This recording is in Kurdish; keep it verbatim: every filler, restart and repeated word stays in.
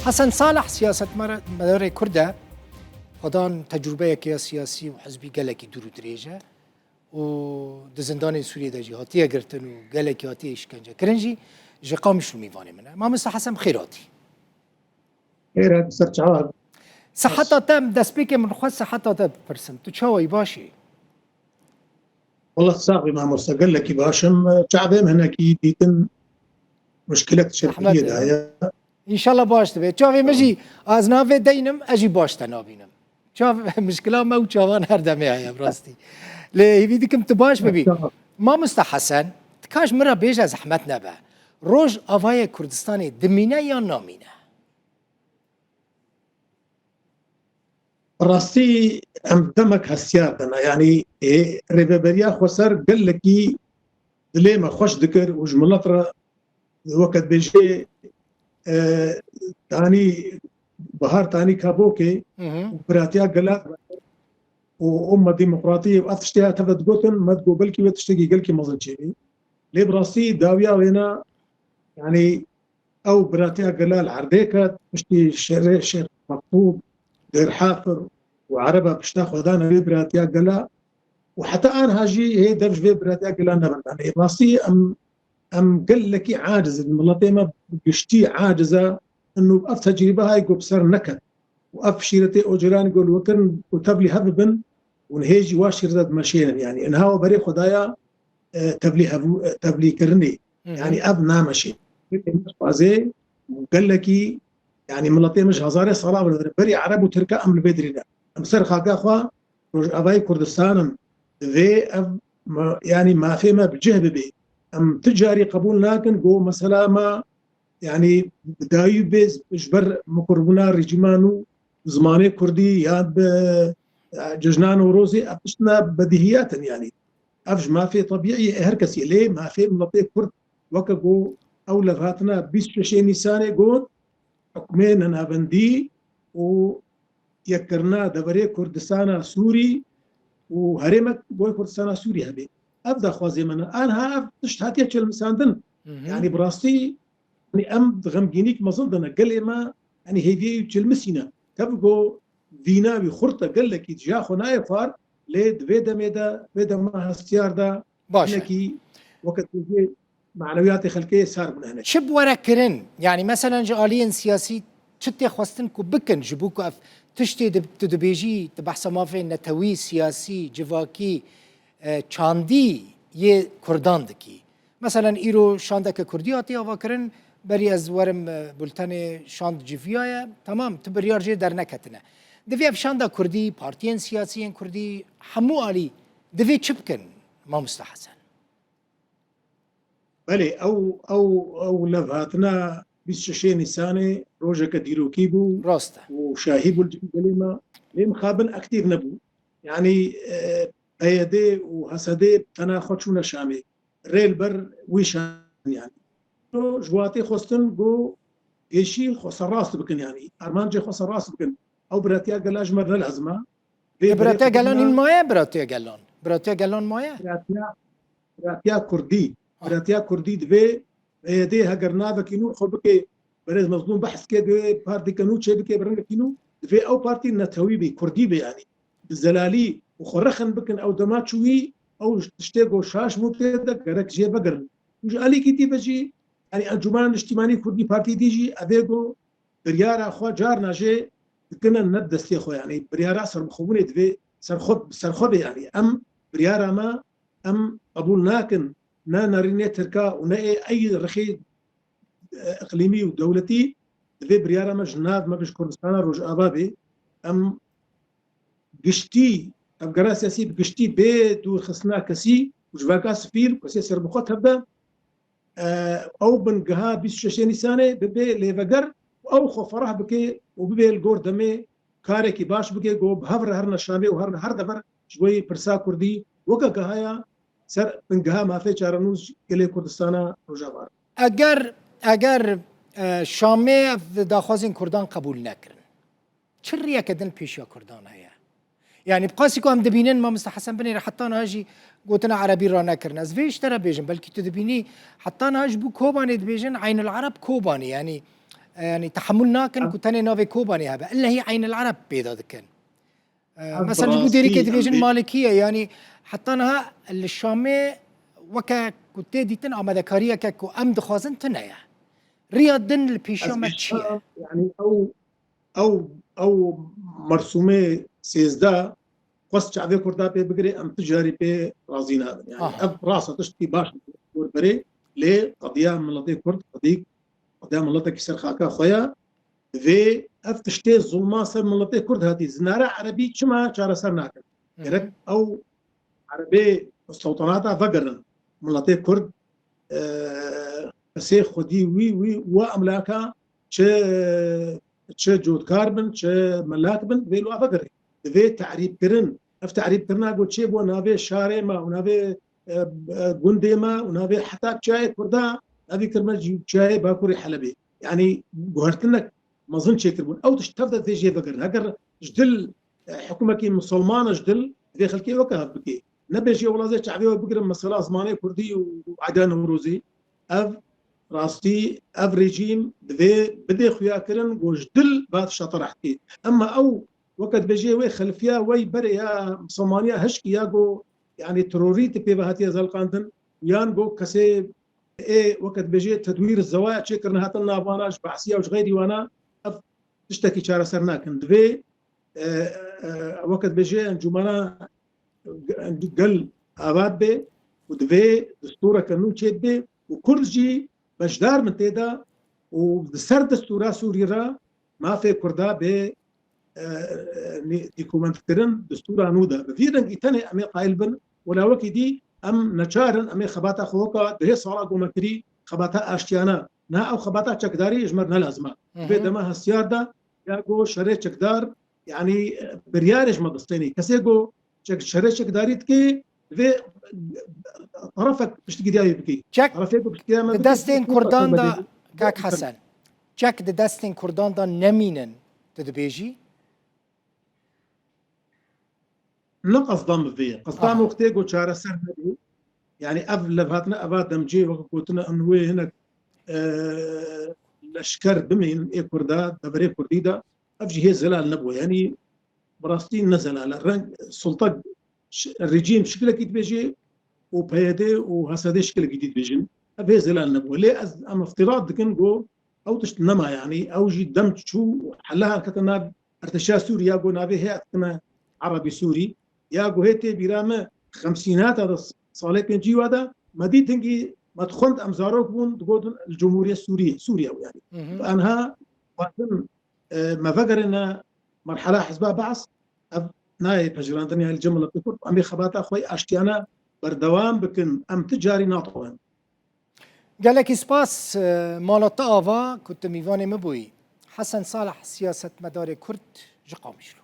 Hesen Salih siyasetmedarê Kurd e, xwedan tecrûbeyeke ya siyasî û hizbî gelekî dûr û dirêj e û di zindanên Sûriyê de jî hatiye girtin û gelekî hatiye îşkence kirin jî ji Qamişlo mîvanê min e. Mamoste Hesen, bi xêr hatî. Xêr hat, ser çava. Siheta te, destpêkê min xwest siheta te bipirsim. Tu çawa yî, baş î? Wela sax bî mamoste, gelekî baş im. Çavê min hinekî dîtin muşkilek çepkiyê de heye. Înşallah baş dibe. Çavê min jî, ez navê deynim, ez jî baş te nabînim. Çav, mişkila me û çavan her demê heye, bi rastî. Lê hêvî dikim tu baş bibî. Tamam. Mamoste Hesen, tu kaş min re bêje, zehmet nebe. Rojavayê Kurdistanê dimîne yan namîne? Bi rastî em demek hestiyar de ne. Yanî, ê, rêveberiya xweser gelekî dilê me xweş dikir û ji milet re weke dibêjê, e, tanî bihar tanî kabokê Hı hı. û biratiya gela û, û me demokratî ev tiştê ya teve digotin, me digot belkî wê tiştekî gelkî mezin çêbî. Lê bi rastî dawiya wêna, yanî ew biratiya gela li erdê ket, piştî şerê Şêx Mektûb, Dêr Hafir û Ereba pişta xwe dane vê biratiya gela û heta anha jî hê dev ji vê biratiya gela nebin. Yanî rastî em, em gelekî aciz in. Miletê me bi giştî aciz e. Û ev tecrîbe hay ku bi ser neket. Û ev şîretê Ocalanî ku li we kirin ku tevlî hev bibin û nihê jî wa şîrete dimeşênin. Yanî inha we berê xwe daya, e, tevlî hevû-, e, tevlîkirinê. Hı hı. Yanî ev nameşê. Gelekî û gelekî, yanî miletê min ji hezarê sala berê, berî Ereb û Tirka em li vê dirî ne. Em ser xaka xwe Rojavayê Kurdistan in. Divê ev ma-, yanî mafê me bi cih bibe. Em ti carî qebûl nakin ku mesela me, yanî bi dawî bê ji ber mikrobûna rejîma nû zimanê kurdî yan bi, e, cejna Newrozê, ev tiştine bedîhiyat in yanî. Ev ji mafê tebîî yê her kesî, lê mafê miletê kurd weke ku ew levhatina bîst û şeşê Nîsanê got, hukmê nenavendî û yekkirina deverê Kurdistana Sûrî û herêmek boy Kurdistana Sûrî hebe. Ev daxwazê min e. Anha ev tişt hatiye çilmisandin. Hı hı. Yanî bi rastî, yanî em di xemgînîk mezin de ne. Gelê me, yanî hêviyê wî çilmisîne. Tev ku vîna wî xurt e, gelekî ji ya xwe nayê far, lê di vê demê de, vê dema hestiyar de, Baş e. Hinekî weke têjê manewiyatê xelkê sar bûne hinek. Çi bi we re kirin? Yanî meselen ji aliyên siyasî çi tê xwestin ku bikin ji bo ku ev tiştê di, tu dibêjî, tu behsa mafê netewî, siyasî, civakî, e, çandî yê Kurdan dikî? Meselen îro şandeke Kurdî hatiye avakirin, berî ez werim, e, bultenê şand civiyaye, temam, tu biryar jê derneketine. Divê ev şanda Kurdî, partiyên siyasî yên Kurdî, hemû alî divê çi bikin, Mamoste Hesen? Belê, ew, ew, ew levhatina bîst û şeşê Nîsanê rojeke dîrokî bû Rast e. û şahî bû li cihê gelê me. Lê mixabin aktîf nebû. Yanî, e, P Y D û H S D tena xwe çûne Şamê. Rê li ber wî şan yanî. Ji watê xwestin ku pêşî xwe serrast bikin yanî. Armancê xwe serrast bikin. Ew biratiya gela ji me ne lazim e. Vê E, biratiya berê xwe gelan bidin hîn maye, biratiya gelan. Biratiya gelan maye. Biratiya, biratiya Kurdî. Ah. Biratiya Kurdî divê P Y D heger navekî nû xwe bike, berêz Mezlûm behs ke divê partîke nû çêbike bi rengekî nû, divê ew partî netewî bê, Kurdî bê yanî. Bi zelalî û xwe rexin bikin ew dema çûyî, ew tiştê ku şaş bû tê de gerek jê vegerin. Û ji alîkî dî ve jî, yanî Encûmena Niştîmanî Kurdî Partî dî jî evê ku biryara xwe carna jê dikine ne bi destê xwe, yanî biryara serbixwebûnê divê serxwe, serxwe be yanî. Em biryara me, em qebûl nakin, ne nerînê Tirka û ne ê ey rixê, e, iqlîmî û dewletî, divê biryara me ji nav me be, ji Kurdistana Rojava be. Em giştî, tevgera siyasî bi giştî bê dûrxistina kesî û civaka sivîl, kesê serbixwe tevde, e, ew bingeha bîst û şeşê Nîsanê bibe lêveger û ew xwe ferah bike û bibe li gor demê karekî baş bike ku bi hev re herine Şamê û herine her dever ji bo yê pirsa Kurdî weke gehaya ser bingeha mafê çarenûs gelê Kurdistana Rojava re. Eger, eger, e, Şamê ev daxwazên Kurdan qebûl nekirin, çi riyeke din pêşiya Kurdan heye? Yanî bi qasî ku em dibînin, Mamoste Hesen, binêre heta niha jî gotina Erebî ranekirine. Ez vê ji te re bêjim, belkî tu dibînî, heta niha ji bo Kobanê dibêjin, Eynul Ereb Kobanê, yanî E, yanî tehemûl nakin ku tenê navê Kobanê hebe. Illehî Eyn el Ereb pêda dikin. E, Ev mesela ji bo rastî dêrîkê em dibêjin dê- Malikiye, yanî heta niha li Şamê weke ku tê dîtin amadekariyeke ku em dixwazin tune ye. Riya din li pêşiya Ez me çi ye? bêjim, yanî ew, ew, ew mersûmê sêzdeh xwest çavê Kurda pê bigirê, em tu carî pê razî nabin. Yanî Aha. ev rast e, tiştekî baş e, berê, lê qediya miletê Kurd, qedî, qediya miletekî ser xaka xwe ye. Divê ev tiştê zulma ser miletê Kurd hatî, zinara erebî çima çareser nakin? Hı hı. Gerek ew erebê seltanata vegerin. Miletê Kurd, e, kesê xwedî wî, wî, wa emlaka çi, çi cotkar bin, çi melak bin, divê li wa vegerin. Divê terîbkirin. Ev terîbkirina ku çê bo navê şarê me û navê, e, e, gundê me û navê heta çiyayê Kurda, navî kirme jî çiyayê Bakurê Helebê. Yanî guhertinek mezin çêkiribûn. Ew tişt tev de divê jê vegerin. Heger ji dil, e, hikûmekî misilman e ji dil, divê xelkê weke hev bike. Nebêjê wela zê çavê we bigirin mesela zimanê kurdî û Eida Newrozî. Ev rastî, ev rejîm divê bidê xuyakirin ku ji dil va tişta te reh dikê. Emma ew weke dibêjê wê xelfiya wey berê ya misilmaniya hişkî ya ku, yanî terorî di pê ve hatiye zelqandin, yan ku kesê ê weke dibêjê tedwîr zewaya çêkirine hatin navana ji behsiya û ji xeyrî wana ev tiştekî çareser nakin. Divê, e, e, weke dibêjê encûmena ge-, gel ava dibe û divê distûreke nû çêdibe û Kurd jî beşdar bin tê de û di ser distûra Sûrî re mafê Kurda bê, e, e, nî-, dîkumentkirin distûra nû de. Bi vî rengî tenê em ê qayil bin, wela wekî dî em neçar in, em ê xebata xwe weka dehê sala ku me kirî, xebata aştiyane. Niha ew xebata çekdarî ji me re ne lazim e. Hı hı. Vê dema hestiyar de ya ku şerê çekdar, yanî, e, biryarê ji me distênî. Kesê ku çek-, şerê çekdarî dike, divê terefek piştgiriya wê bike. Çek Terefê ku piştgiriya me di bike, destên divê Kurdan de, Kurdan kak Hesen, çek di destên Kurdan de nemînin, tu dibêjî? Ne qesda min vê ye. Qesda Aha. min wextê ku çareser nebû. Yanî ev levhatina eva demcê weke gotine em wê hinek, e, leşker bimînin ê Kurda, deverê Kurdî de. Ev jî hê zelal nebû. Yanî bi rastî ne zelal e. Reng, sulta, ş-, rejîm şikilekî dibêjê û P Y D û H S D şikilekî dî dibêjin. Ev hê zelal nebû. Lê ez, em îftirat dikin ku ew tişt nema, yanî ew jî dem çû, hela herkete nav Artêşa Sûrî ya ku navê heye dikine Erebî Sûrî, ya ku hê tê bîra me xemsînata de salê pêncî wa de me dît hingî me dixwend em zarok bûn digotin li Cumhuriyet Sûrî, Sûriye yanî. Hı hı. Anha xwazin, e, me vegerine merhela Hizba Baas, ev nayê pejirandin ya li cem miletê Kurd. Em ê xebata xwe yê aştiyane berdewam bikin. Em ti carî natewin. Gelekî spas, e, mala te ava ku tu mîvanê min bûyî. Hesen Salih, siyasetmedarê Kurd ji Qamişlo.